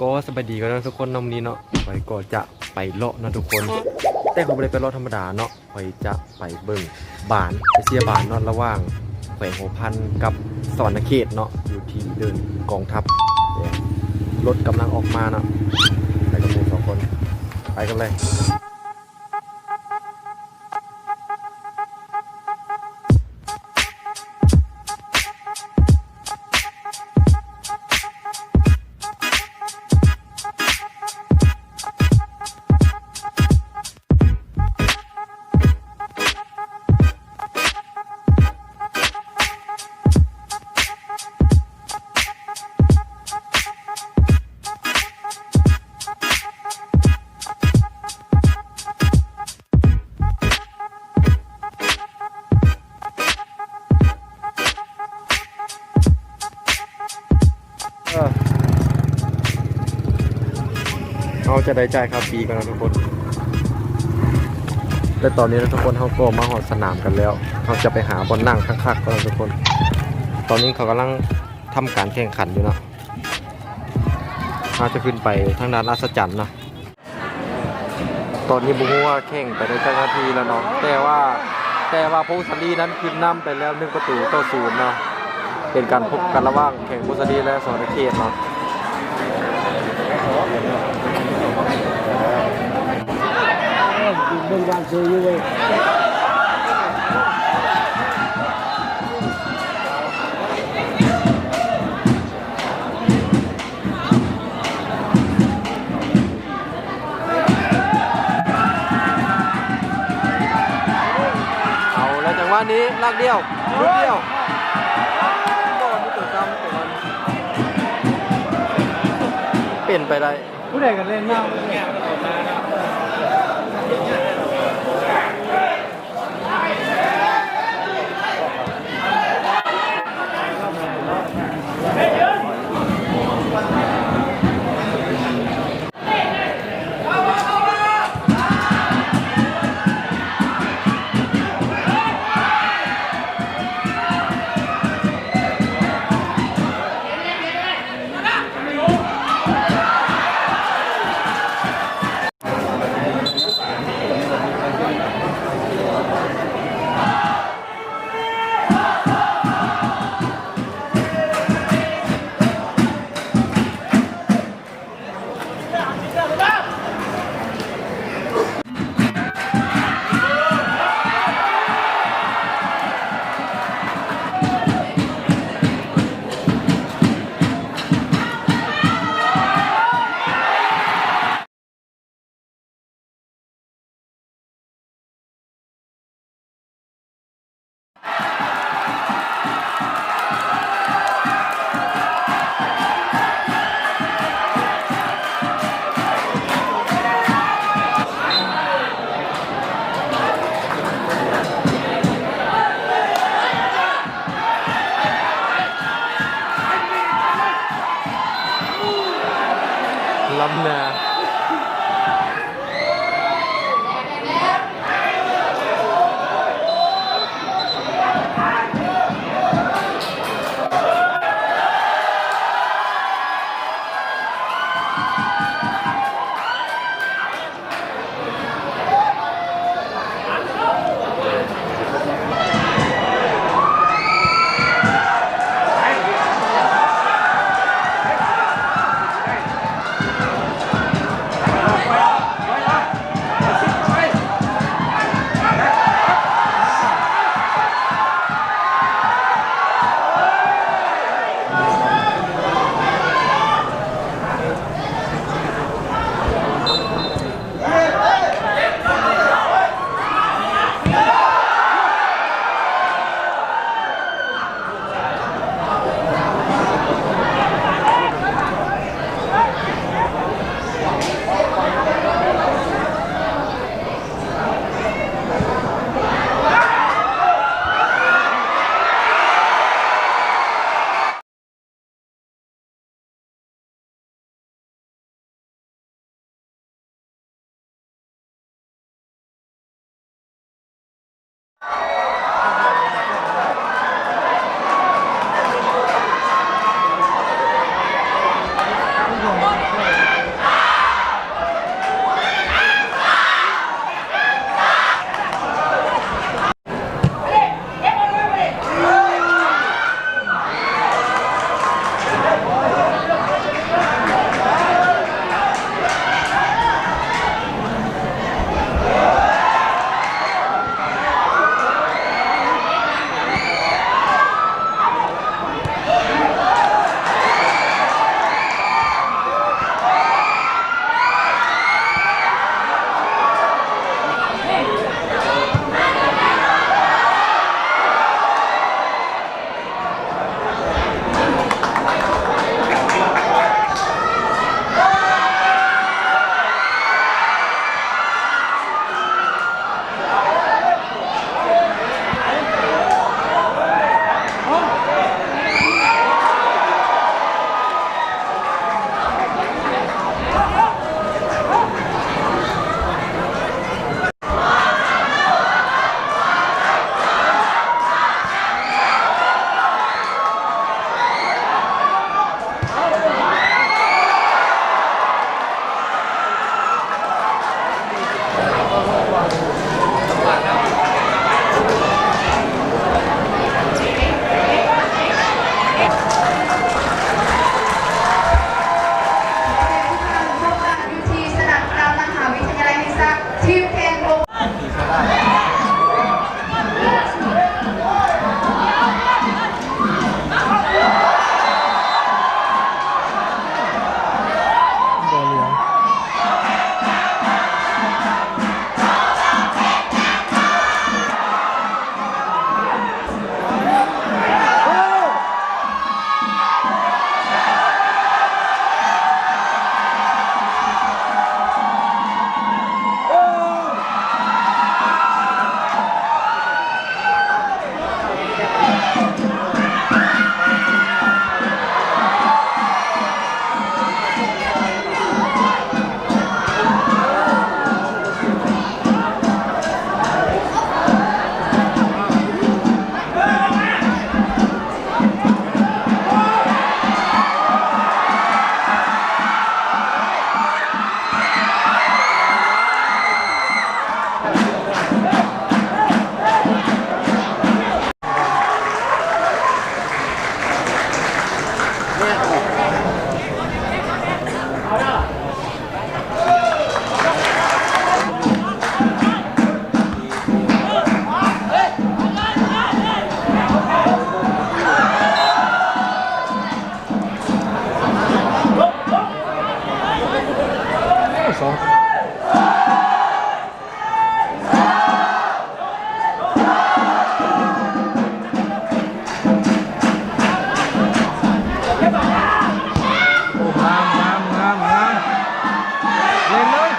ກໍສະບາຍດີກັນເນາະທຸກຄົນເນາະ ມື້ນີ້ເນາະ ຂ້ອຍກໍຈະໄປເລາະເນາະທຸກຄົນ ແຕ່ຂ້ອຍບໍ່ໄດ້ໄປເລາະທຳມະດາເນາະ ຂ້ອຍຈະໄປເບິ່ງບານ ເອເຊຍບານເນາະ ລະຫວ່າງແຂວງຫົວພັນກັບສະຫວັນນະເຂດເນາະ ຢູ່ທີ່ເດີ່ນກອງທັບ ລົດກຳລັງອອກມາເນາະ ໄປກັບໝູ່ສອງຄົນ ໄປກັນເລີຍ. ເຮົາຈະໄດ້ຈ່າຍຄ່າຟຣີກ່ອນເນາະທຸກຄົນ ແລະຕອນນີ້ເນາະທຸກຄົນ ເຮົາກໍມາຮອດສະໜາມກັນແລ້ວ ເຮົາຈະໄປຫາບ່ອນນັ່ງຄັກໆກ່ອນເນາະທຸກຄົນ ຕອນນີ້ເຂົາກຳລັງທຳການແຂ່ງຂັນຢູ່ເນາະ ເຮົາຈະຂຶ້ນໄປທາງດ້ານອັດສະຈັນເນາະ. ຕອນນີ້ບໍ່ຮູ້ວ່າແຂ່ງໄປໄດ້ຈັກນາທີແລ້ວເນາະ ແຕ່ວ່າ ແຕ່ວ່າພົງສາລີນັ້ນຂຶ້ນນຳໄປແລ້ວໜຶ່ງປະຕູຕໍ່ສູນເນາະ ເປັນການພົບກັນລະຫວ່າງແຂວງຜົ້ງສາລີ ແລະ ສະຫວັນນະເຂດເນາະ. ເບິ່ງບ້ານເຊີຢູ່ເວີຍ. ເອົາແລ້ວ ຈັງຫວະນີ້ລັກດຽວ ລູກດຽວ ເປັນໄປໄດ້ ຜູ້ໃດກໍເລ່ນຍາວ.ລ້ຳໜ້າ. ສອງ ໂອ້ ງາມ ງາມ ງາມ ງາມ ເຫຼັ້ນເລີຍ.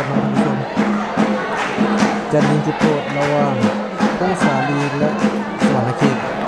ດເນາະທ່ານຜູ້ຊົມ ຈະຍິງຈຸດໂທດລະຫວ່າງຜົ້ງສາລີ ແລະ ສະຫວັນນະເຂດ.